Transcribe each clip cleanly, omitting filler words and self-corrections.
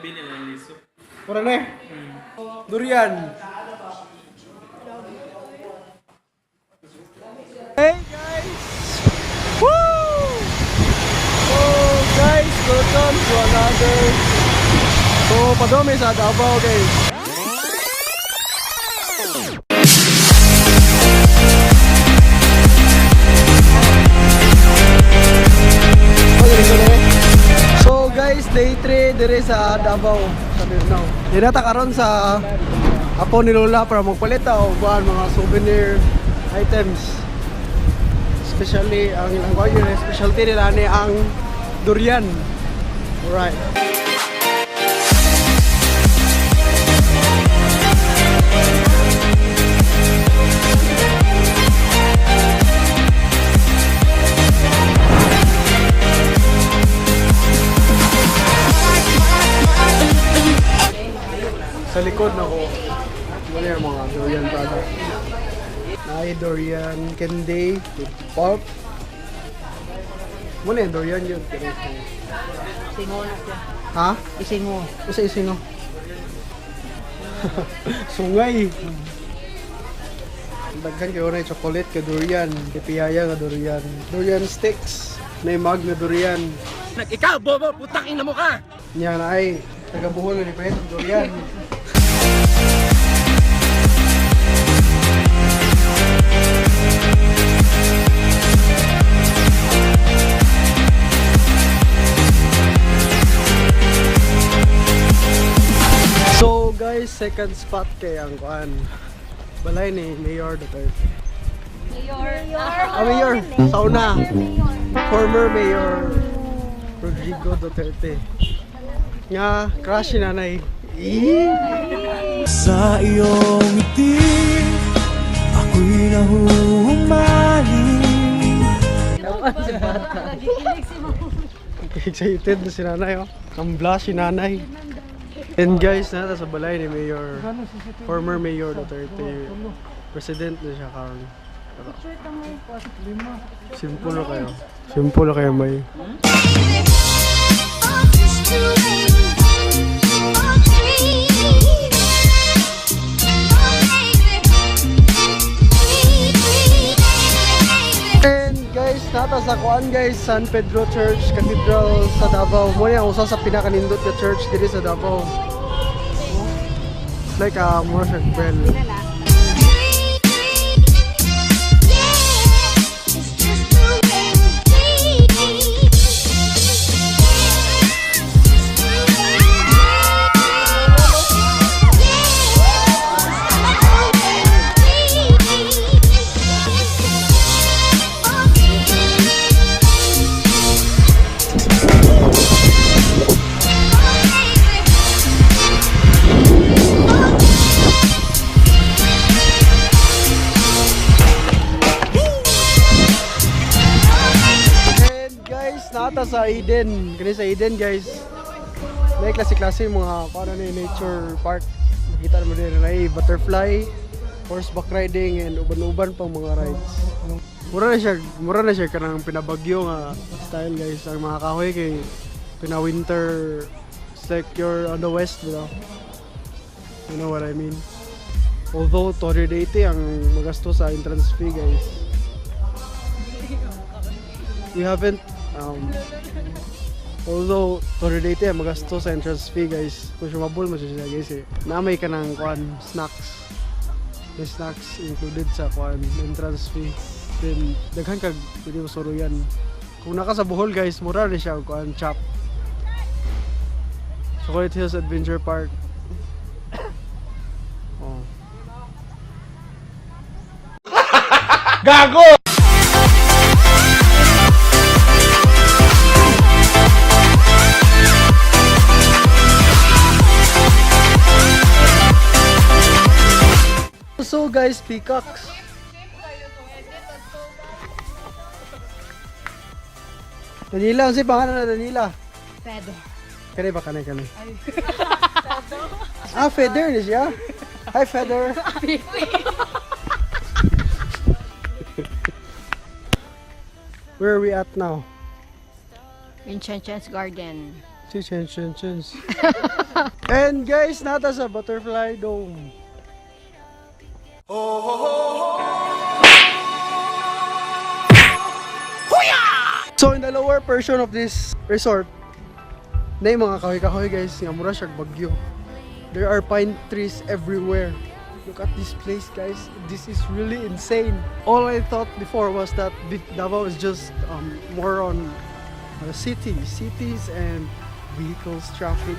Labi na lang liso. Mura na eh. Durian. Hey guys! Woo! So guys, welcome to another. So, padome sa Davao, guys. So guys, day 3 dire sa Davao, sa Mindanao. Dinata karon sa apo ni Lola para magpalit og kuan mga souvenir items. Especially ang ilang kuan yun, specialty nila ni ang durian. Alright. Sa likod na ko, wala yung mga durian product. Naay durian candy with pulp. Muna yung durian yun. Singo na siya. Ha? Isingo. Isa isingo. Sungay. Daghan kayo na chocolate ka durian, kay piyaya nga durian. Durian sticks, na mug nga durian. Ikaw, bobo, putang ina mo ka! Niya na ay taga Bohol nga ni palit og durian. So guys, second spot kay ang kuan. Balay ni Mayor Duterte. Mayor. Ah, Mayor, sauna. Former Mayor Rodrigo Duterte. Nga, crush ni nanay. Eee! Sa iyong ngiti, ako'y nahuhumaling. Excited na si nanay, oh. Ang blush si nanay. And guys, nata sa balay ni Mayor, former Mayor Duterte. President na siya karon. Pero, simple na kayo. Simple na kayo may. And guys, nata sa kuan guys, San Pedro Church Cathedral sa Davao. Mo ni ang usa sa pinakanindot na church diri sa Davao. It's like a mura siya bell. And guys, nata sa Eden. Kani sa Eden guys. May klase-klase mga kuan ni nature park. Makita mo din na butterfly, horseback riding and uban-uban pang mga rides. Mura na siya kanang pinabagyo nga style guys ang mga kahoy kay pina-winter. It's like you're on the west, you know. You know what I mean? Although 280 ang magasto sa entrance fee guys. We haven't although 280 ang magasto sa entrance fee guys, consumable mo siya guys eh. Naamay ka ng kuan snacks. May snacks included sa kuan entrance fee. Then daghan kag pwede mo suruyan. Kung naka sa Bohol guys, mura rin siya og kuan chop. Chocolate Hills Adventure Park. Oh. So guys, peacocks. Danila, ang si pangalan na Danila. Feather. Kani ba kani kani? Ah, feather ni siya. Hi feather. Where are we at now? In Chenchen's Garden. Change, change, change. And guys, naa ta sa Butterfly Dome. So in the lower portion of this resort, na yung mga kahoy-kahoy, guys, nga mura siya bagyo. There are pine trees everywhere. Look at this place, guys. This is really insane. All I thought before was that Davao is just more on cities and vehicles, traffic,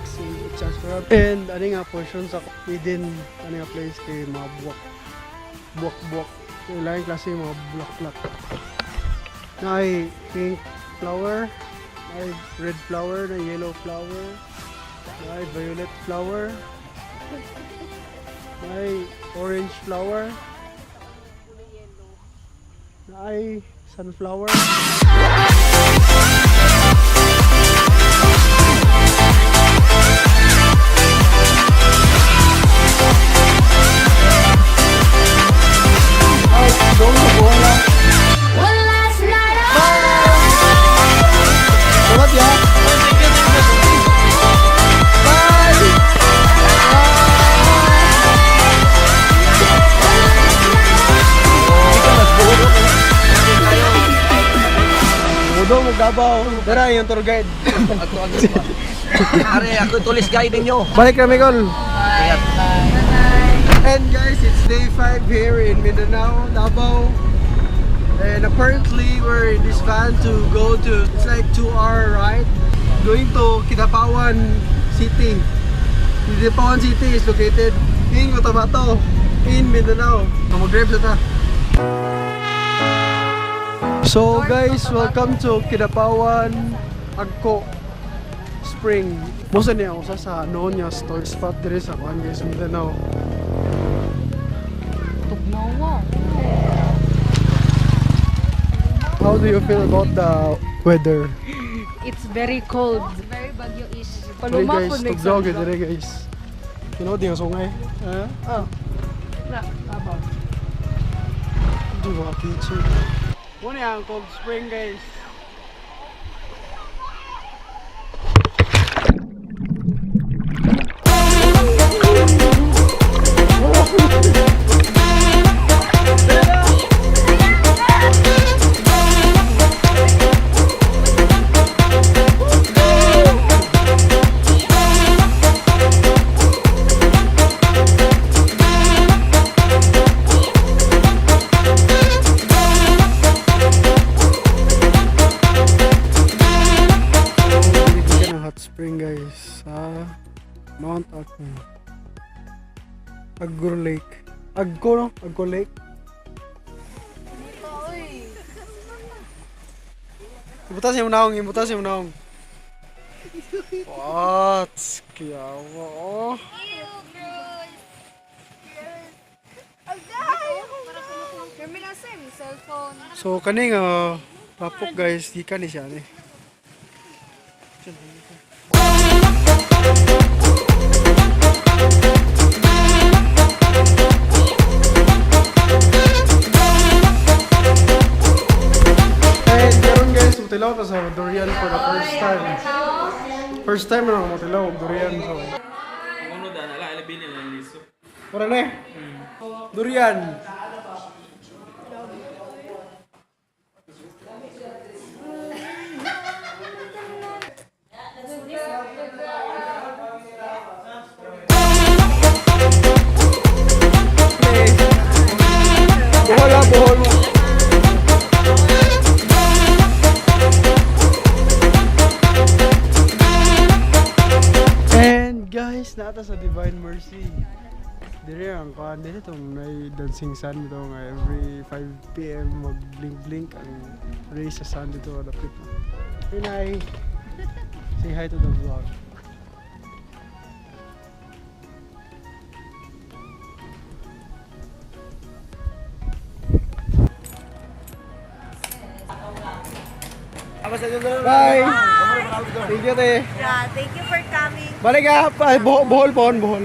etc. And ano nga portion sa within ano nga place kay mga buwak. Buwak-buwak. Laing klase mga bulak-bulak. Naay pink flower, naay red flower, naay yellow flower, naay violet flower, naay orange flower, naay sunflower. Ay, dong bola. Last night I Salamat ya. Bye! Mudo magdabaw. Dara yung tour guide. Are, ako tourist guide ninyo. Balik kami, Kol. And guys, it's day 5 here in Mindanao, Davao. And apparently we're in this van to go to, it's like 2-hour ride, going to Kidapawan City. Kidapawan City is located in Cotabato, in Mindanao. So mag-drive sa ta. So guys, welcome to Kidapawan Agco Spring. Mosa niya usa sa noon nga store spot diri sa kuan, guys, Mindanao. Tugnawa. How do you feel about the weather? It's very cold. It's very Baguio-ish. Diri guys, tugnaw gyud diri, guys. You know, di nga sungay. Eh? Oh. Na, abaw. Di ba kitchen? Muna ang cold spring, guys. Dito ng hot spring, guys, sa Mount Agco. Agro Lake. Agco, no? Agco Lake. Ibutas yung naong, ibutas yung naong. What? Kiyawa, oh. Kami na sa cellphone. So kani nga tapok, guys, gikan ni siya ni. And karon, guys, mutilaw ta sa durian for the first time. First time na ako mutilaw og durian, so. Uno da na la bili na liso. Mura na eh. Durian. Bohol ah, bohol mo. And guys, naa ta sa Divine Mercy. Dire ang kuan dito itong may dancing sun dito nga every 5 p.m. Mag blink blink ang ray sa sun dito dapit. Hey, Nay. Say hi to the vlog. Bye! Thank you, te. Yeah, thank you for coming. Balik ka! Ay, Bohol, Bohol, Bohol, Bohol.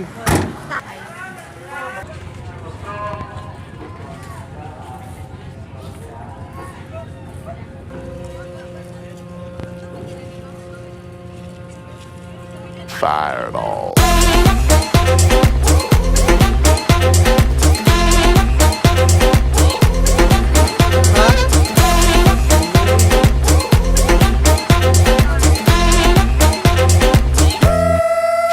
Fireball.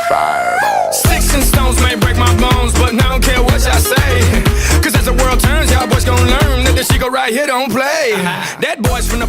Fireball. Sticks and stones may break my bones, but I don't care what y'all say. 'Cause as the world turns, y'all boys gon' learn that the Chico right here don't play. That boy's from the